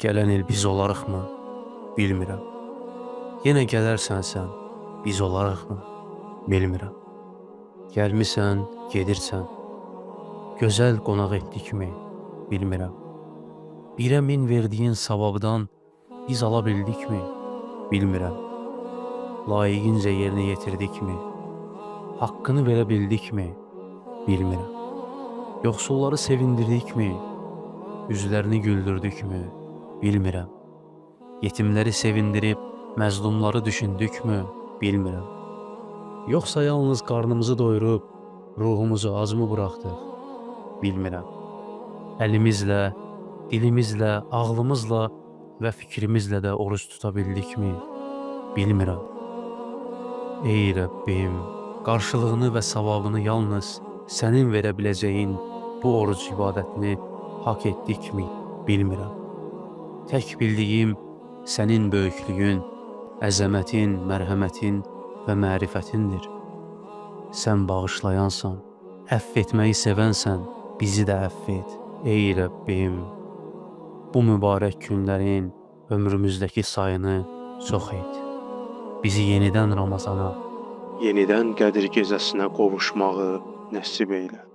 Gələn il biz olarıqmı? Bilmirəm. Yenə gələrsən sən, biz olarıqmı? Bilmirəm. Gəlmisən, gedirsən. Gözəl qonaq etdikmi? Bilmirəm. Birə min verdiyin savabdan biz ala bildikmi? Bilmirəm. Layiqincə yerinə yetirdikmi? Haqqını verə bildikmi? Bilmirəm. Yoxsulları sevindirdikmi? Üzlərini güldürdükmü? Bilmirəm. Yetimləri sevindirib məzlumları düşündükmü? Bilmirəm. Yoxsa yalnız qarnımızı doyurub ruhumuzu acmı buraxdıq? Bilmirəm. Əlimizlə, dilimizlə, ağlımızla və fikrimizlə də oruc tuta bildikmi? Bilmirəm. Ey Rəbbim, qarşılığını və savabını yalnız sənin verə biləcəyin bu oruc ibadətini haqq etdikmi? Bilmirəm. Tək bildiyim sənin böyüklüyün, əzəmətin, mərhəmətin və mərifətindir. Sən bağışlayansan, əfv etməyi sevənsən, bizi də əfv et. Ey Rəbbim, bu mübarək günlərin ömrümüzdəki sayını çox et. Bizi yenidən Ramazana, Yenidən Qədir gecəsinə qovuşmağı nəsib eylə.